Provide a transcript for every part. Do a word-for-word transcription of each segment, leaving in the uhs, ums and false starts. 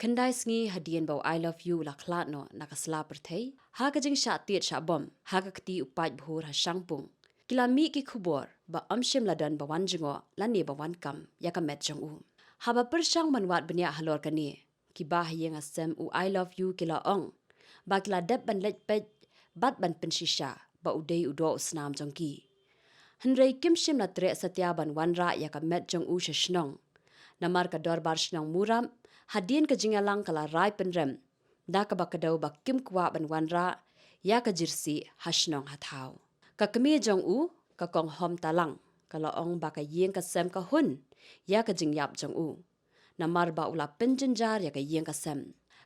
Khyndai sngi hadien ba u I Love You u la khlad noh na ka sla pyrthei ha ka jingshah tied shah bom ha ka kti u paid bhur ha Shangpung, ki la mih ki khubor ba ym shym la don ba wan jngoh lane ba wan kam ïa ka met jong u. Haba pyrshang ban wad bniah halor kane, ki ba ha ïing ha sem u I Love You ki la ong ba ki la dep ban leit peit bad ban pynshisha ba u dei u doh u snam jong ki. Hynrei kim shym la treh satia ban wanrah ïa ka met jong u sha shnong. Namar ka dorbar shnong Murap, hadien ka jingïalang ka la rai pynrem da kaba kdew ba kim kwah ban wanrah ïa ka jersey ha shnong ha thaw. Ka kmie jong u, ka Kong Hom Talang, ka la ong ba ka ïing ka sem ka hun ïa ka jingïap jong u. Namar ba u la pynjynjar ïa ka ïing ka sem.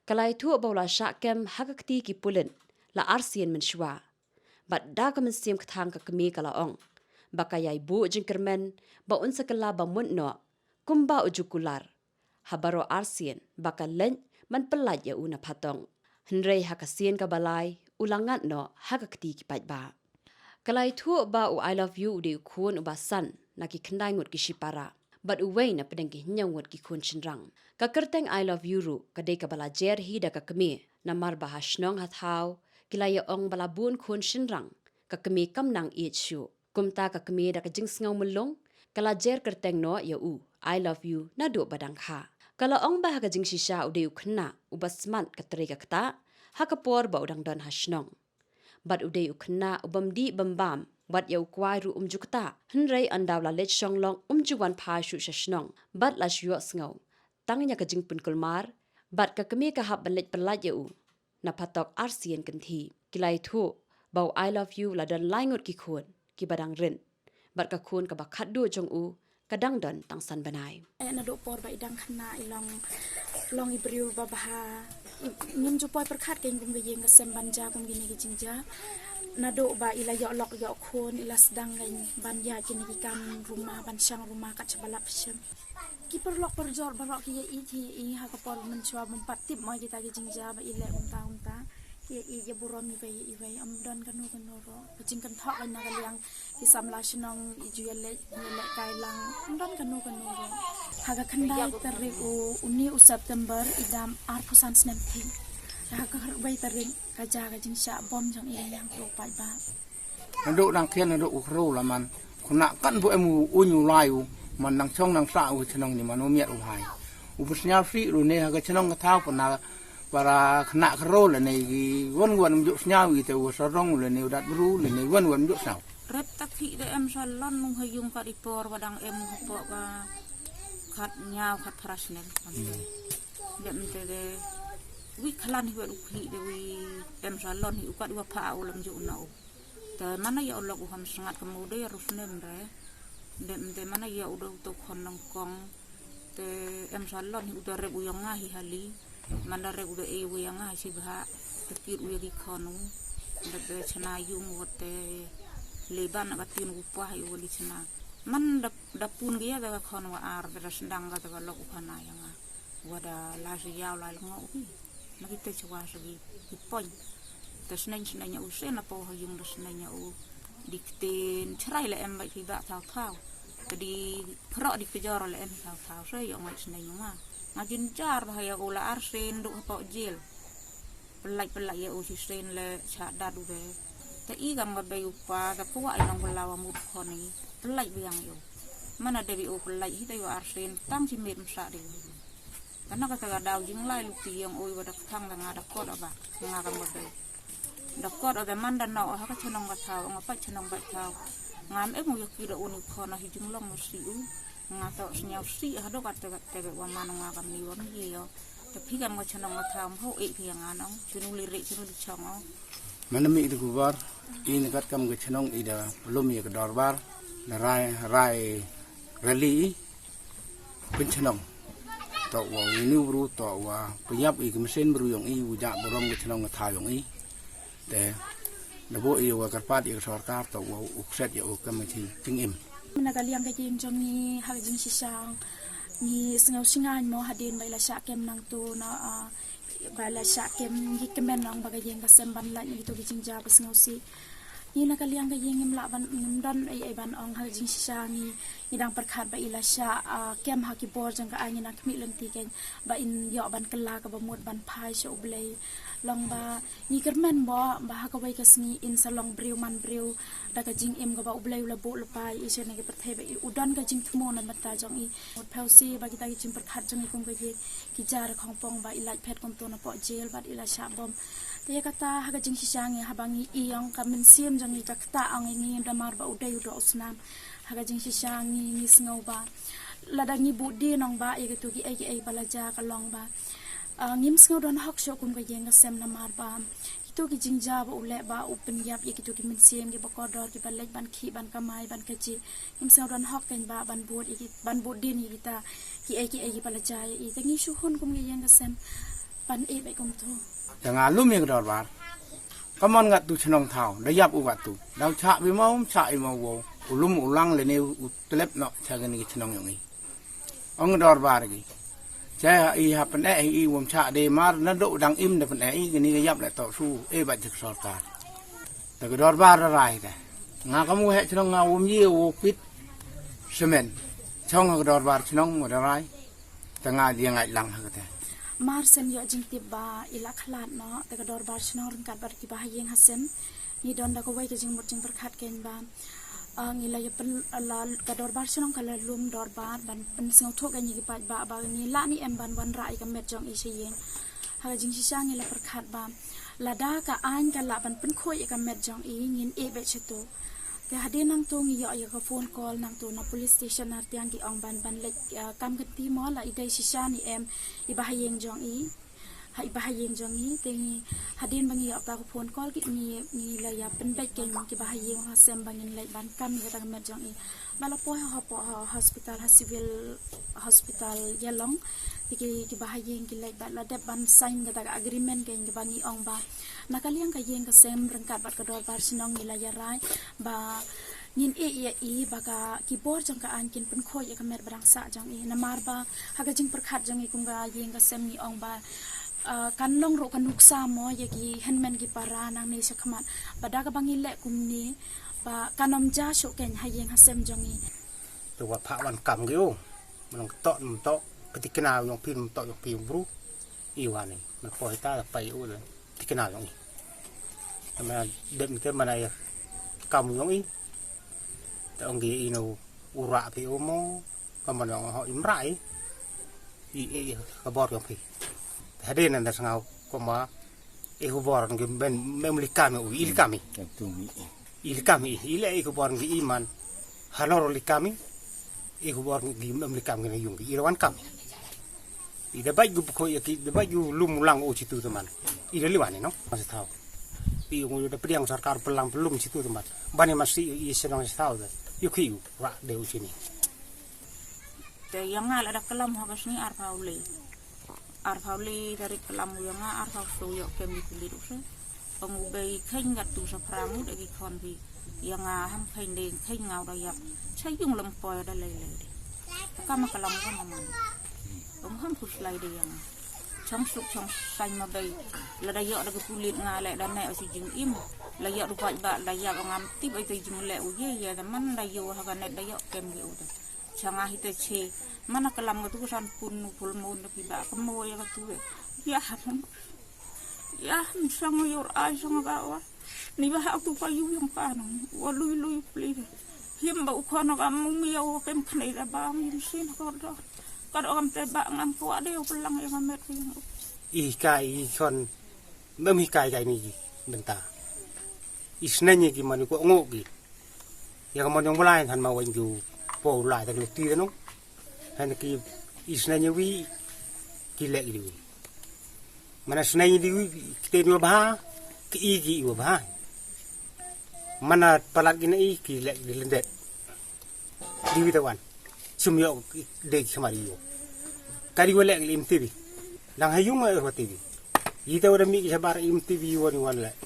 Ka la ïathuh ba u la shah kem ha ka kti ki pulit la arsien mynshuwa. Bad da ka mynsiem kthang ka kmie ka la ong ba ka ïai buh jingkyrmen ba un sa kylla ba mut noh kumba u ju kular ha baroh arsien ba ka leit ban pyllait ïa u na phatong. Hynrei ha ka sien kaba lai u la ngat noh ha ka kti ki paidbah. Ka la ïathuh ba u I Love You u dei u khun uba san na ki khyndai ngut ki shipara bad uwei na pdeng ki hynñiew ngut ki khun shynrang. Ka kyrteng I Love You ruh ka dei kaba la jer hi da ka kmie, namar ba ha shnong ha thaw ki la ïa ong ba la bun khun shynrang, ka kmie kam nang ïeit shuh. Kumta ka kmie da ka jingsngew mlung ka la jer kyrteng noh ïa u I Love You naduh ba dang kha. Ka la ong ba ha ka jingshisha u dei u khynnah uba smat ka trei ka ktah ha ka por ba u dang don ha shnong. Bad u dei u khynnah u bym dih bym bam, wat ïa u kwai ruh um ju ktah. Hynrei ynda u la leit shong long um ju wan phai shuh sha shnong bad la shu ïohsngew tang ïa ka jingpynkulmar. Bad ka kmie ka hap ban leit pyllait ïa u na phatok arsien kynthih. Ki la ïathuh ba u I Love You la don lai ngut ki khun kiba dang rit, bad ka khun kaba khatduh jong u ka dang don tang san bnai. Eh, naduh por ba i dang khynnah i long, long i briew ba bha. Ngim ju poi pyrkhat kein kum ka ïing ka sem ban jia kum kine ki jingjia. Naduh ba i la ïoh lok ïoh khun, i la sdang kein ban ïa kine ki kam rumah, ban shang rumah kat sha ba lap shem. Ki paralok parajor baroh ki ïa i, ki ïa i ha ka por mynshuwa bym pat tip mo kita ki jingjia ba i leh kumta kumta. Ki ïa i ïa burom iwei ïa iwei, ym don kano kano ruh. Ka jingkynthoh kein na ka liang ki samla shnong i ju ïa leh, ïa leh kai lang, ym don kano kano ruh. Ha ka khyndai tarik u, une u September i dam arphew san snem phi. Ha ka khatwei tarik ka jia ka jingshah bom jong i ïa u paidbah. Naduh dang khian naduh u khrew la man. Khynnah kan buh em u uiñ u lai u. Man nang shong nang sah u shnong ni man u miat u hai. U bsngaw sih ruh ne ha ka shnong ka thaw pynah para khynnah khrew lane ki wan wan mjuk sngaw i te u sarong lane u dat bru lane wan wan mjuk sngaw. Rep ta khih de em salon nung ha ïung kat i por ba dang em u hapoh ka khat ñiaw khat phra snem. Dep nte de wi khalan hi wet u khih de wi em salon hi u kat u wa pha u lam juk na u. Te mana ïa u lok u ham sngat ka mu de ïa ru snem re. Dep nte mana ïa u de u to khon nong kong. Te em salon hi u da rep u ïa nga hi hali. Man da rep u da e u ïa nga hi shi bha. Te kit u ïa ki khon u. Dep de chna ïung u te le ban ka tin u pah ïa u li chna. Man da, da pun ki ïa da ka khon wa ar, da sndang ka da ka lok u khana ïa nga. Wa da la shi ïaw la ngo u hi. Na ki te chwa sa ki, ki pon. Te sneng sneng ïa u se na po ha ïung da sneng ïa u. Di ktien chrai la em bait phi ba thaw thaw. Te di phrok di kjor la em thaw thaw se ïa u ngat sneng ïa nga. Nga jin jar ba ha ïa u la ar sen duk ha po jel. Pelait pelait ïa u si sen le cha dat u be. Te i kam ka bei u pa te kwah i nong bela wa mut khon i. Pelait biang ïa u. Mana de bi u pelait hi te ïa u ar sen tang si met msa de. Kana kata ka daw jinglai luti ïong ui wa da kthang da nga da kot aba nga kam ka dei. Da kot aba man da nau ha ka chnong ka thaw nga pat chnong pat thaw. Ngam em u ïa ki da uni khon hi jinglong ma si u. Nga to sñiaw si ha do ka te ka te wa man nga kam ni wa mi ïa. Te phi kam ka chnong ka thaw ho e phi nga nong chunu li re chunu li chong o. Mana mi de kubar i ni kat kam ka chnong i da lum ïa ka dorbar da rai rai rali i. Pynchnong. To wa u ni bru to wa pyap i kemesen bru yong i u ja burom ke chnong ke tha yong i. Te da bo i wa karpat i sorkar to wa u kset ya u kemesi chingim. Na ka liang ka jing jong ngi ha ka jing shisha ngi sngew shingain mo hadien ba i la shah kem nangtu na, ah, ba la shah kem ngi kmen nong ba ka ïing ka sem ban lait ngi to ki jingjia ba sngewsih. Ngi na ka liang ka ïing ngim lah ban ngim don ei ei ban ong ha ka jing shisha ngi, Ngi dang pyrkhat ba i la shah, ah, kem ha ki bor jong ka aiñ, ngi nang khmih lynti kein ba in ïoh ban kylla kaba mut ban phai sha U Blei. Long ba ngi kyrmen bha ba ha kawei ka sngi in sa long briew man briew da ka jingim kaba U Blei u la buh lypa ïa i shane ka pyrthei, ba i u don ka jingthmu na bynta jong i. Mut phi sngewthuh ba kita ki jingpyrkhat jong i kum ka ïing ki jar khongpong ba i lait phet kumto na poh jel bad i la shah bom. Te ïa kata ha ka jingshisha ngi, haba ngi ïohi ïa ka mynsiem jong ngi ka ktah, ong ïa ngi namar ba u dei u doh u snam. Ha ka jingshisha ngi, ngi sngew ba lada ngi buh die nong ba ïa kito kiei kiei ba la jia, ka long ba, ah, ngim sngew don hok shuh kum ka ïing ka sem namar ba kito ki jingjia ba u leh, ba u pynïap ïa kito ki mynsiem kiba kordor kiba leit ban khih ban kamai ban kajih. Ngim sngew don hok kein ba ban bud ïa ki, ban bud dien ïa kita kiei kiei kiba la jia ïa i. Te ngi shu hun kum ka ïing ka sem ban ïeh beit kumto. Te nga lum ïa ka dorbar. Ka mon katto shnong thaw, da ïap u katto. Da u shah bymman, um shah bymman, u lum u lang lane u tlep noh sha kane ka shnong jong i. Ong ka dorbar ki, sha i ha pyneh i, um shah de mar, naduh dang im da pyneh i, kane ka ïap leh toh shu, eh, bad jik sorkar. Te ka dorbar da rai te. Nga kam u heh shnong, nga um ïoh u pit semen. Shong ha ka dorbar shnong u da rai. Te nga ïa ngeit lang ha kata. Mar sem ïoh jingtip ba i la khlad noh, te ka dorbar shnong ryngkat bad kiba ha ïing ha sem ngi don da kawei ka jingmut jingpyrkhat kein ba, ah, ngi la ïa pyn, la, ka dorbar shnong ka la lum dorbar ban pynsngewthuh kein ïa ki paidbah ba ngi lah ne em ban wanrah ïa ka met jong i sha ïing. Ha ka jingshisha ngi la pyrkhat ba lada ka aiñ ka lah ban pynkhuid ïa ka met jong i, ngin ïeh beit shato. Te hadien nangto ngi ïoh ïa ka phone call nangto na police station, artiang ki ong ban, ban leit, ah, kam kynti mo, la i dei shisha ne em iba ha ïing jong i. Ha iba ha ïing jong i, te ngi, hadien ba ngi ïoh kata ka phone call ki, ngi, ngi la ïa pynbeit kein kiba ha ïing ha sem ba ngin leit ban kam ïa kata ka met jong i. Ba la poi ha, ha, ha hospital, ha civil hospital Ïalong. Te ki, kiba ha ïing ki leit bad la dep ban sign kata ka agreement kein kiba ngi ong ba na ka liang ka ïing ka sem ryngkat bad ka dorbar shnong ngi la ïa rai ba ngin ïeh ïa i ba ka, ki bor jong ka aiñ kin pynkhuid ïa ka met ba dang sah jong i. Namar ba ha ka jingpyrkhat jong i kum ka ïing ka sem ngi ong ba, ah, kan long ruh ka nuksa mo ïa ki hynmen ki para nangne shakhmat. Ba da kaba ngi leh kumne ba kan ym jia shuh kein ha ïing ha sem jong i. Te wat phah wan kam ki u. Mynta ka toh, mynta ka tikna jong phi, mynta jong phi u bru. I wan i. Mynta poi ta poi u le tikna jong i. Te mynta dep mynta mynta ïa kam jong i. Te ong ki i no u rah phi u mo. Ka man jong ho im rah i. I, i, i, ka bor jong phi. Te hadien nangta sngew kumba i khubor ngi men, mem likam i u, i likam i. Ka tu mi. I likam i, i leh i khubor ngi i man. Halor likam i, i khubor ngi mem likam ngi na ïung i, i la wan kam i. I da bait gu pukho ïa ki, da bait gu lum lang u chitu te man. I da liwan i no, masa thaw. I ung da pdiang sorkar pynlang pynlum chitu te man. Bani masi i shnong sa thaw da. Ïu ki u, rah de u chini. Te ïa nga la da klam ha ka sngi arphaw le. Arphaw le tarik klam u ïa nga, arphaw so ïoh kem di pulit u se. Ong u bei kheiñ katto sa phrang u da ki khon phi. Ïa nga ham kheiñ de kheiñ nga u da ïap. Sa ïung lem poi da lei lei de. Ka ma klam ka ma man. Ong ham khuslai de ïa nga. Chong suk chong saiñ ma bei. La da ïoh da ki pulit nga le da ne u si jingim. La ïoh du bait ba la ïap ngam tip ai te jingle u ye ye da man da ïoh ha ka net da ïoh kem ki u da. Chang a hi te che. Mana ka lam ka tu ka san pun nu pul mon da pi ba ka mo ya ka tu e. Ya ham. Ya ham sang yor ai sang ka wa. Ni ba ha tu ka yu yang pa nang. Wa lui lui pli. Him ba u khon ka mu mi ya wa kem khnai da ba mi sin ka da. Ka da kam te ba ngam ka wa de u plang ya ka met ka yang. I ka i khon. Mem hikai kai ni bynta. I sneng ki manu ko ngo ki. Ya ka mon jong Blai than ma wen ju po lai ta ki ti no. Han ki i sneng wi ki lek di wi. Mana sneng di wi ki te no ba ki i ki wi ba. Mana palat ki na i ki lek di lendet. Di wi ta wan. Sum yo de ki khmar yo. Ka di wa lek lim ti bi. Dang ha yung ma er wa ti bi. Yi ta wa da mi ki shabar im ti bi wan wan lek.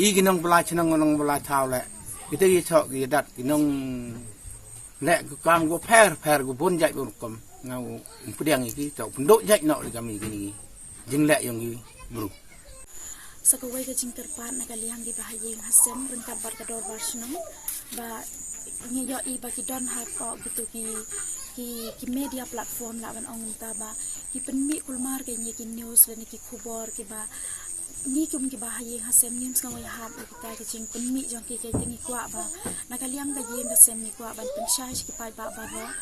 I ki nong Blai chnong nong Blai thaw lek. Kita yi chok ki dat ki nong lek ku kam ku pher pher ku bun jait bun kum. Ngau pdiang i ki chok pun dok jait nok di kami kini. Jing lek yong ki bru. Sa kawei ka jingkyrpad na ka liang ki ba ha ïing ha sem ryngkat bad ka dorbar shnong ba ngi ïohi ba ki don hapoh kito ki, ki, ki media platform lah ban ong mynta ba ki pynmih kulmar kein ïa ki news lane ki khubor kiba ngi kum kiba ha ïing ha sem ngim sngewbha hap ïa kita ki jingpynmih jong ki. Kein te ngi kwah ba na ka liang ka ïing ka sem ngi kwah ban pynshai sha ki paidbah baroh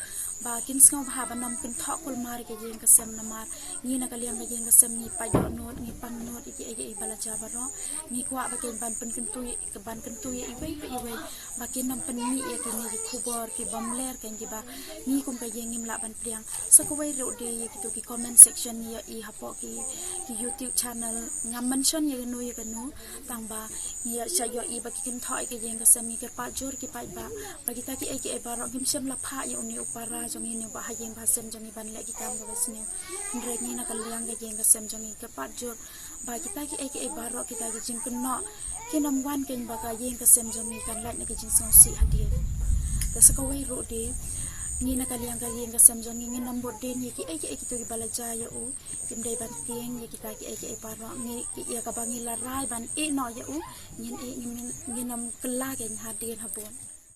ba kin sngewbha ban ym kynthoh kulmar ïa ka ïing ka sem namar ngi na ka liang ka ïing ka sem ngi pait dohnud, ngi pang nud ïa kiei kiei ba la jia baroh. Ngi kwah ba kein ban pynkyntu, ban kyntu ïa iwei pa iwei ba kin ym pynmih ïa kine ki khubor ki bym ler kein kiba ngi kum ka ïing ngim lah ban pdiang. Sa kawei ruh de ïa kito ki comment section ngi ïohi hapoh ki, ki YouTube channel, ngam mention ïa kano ïa kano, tang ba ngi ïa shah ïohi ba ki kynthoh ïa ka ïing ka sem. Ngi kyrpad jur ki paidbah ba kita kiei kiei baroh ngim shym la phah ïa une u para jong ngi ne u bah ha ïing bah ha sem jong ngi ban leh ki kam kaba sniew. Hynrei ngi na ka liang ka ïing ka sem jong ngi kyrpad jur ba kita kiei kiei baroh, kita ki jingkynnoh kin ym wan kein ba ka ïing ka sem jong ngi kan lait na ki jingsngewsih hadien. Te sa kawei ruh de ngi na ka liang ka ïing ka sem jong ngi ngin ym bud dien ïa kiei kiei kito kiba la jia ïa u. Kim dei ban tieng ïa kita kiei kiei baroh, ngi, ïa kaba ngi la rai ban ïeh noh ïa u ngin ïeh, ngin, ngin ym kylla kein hadien habud.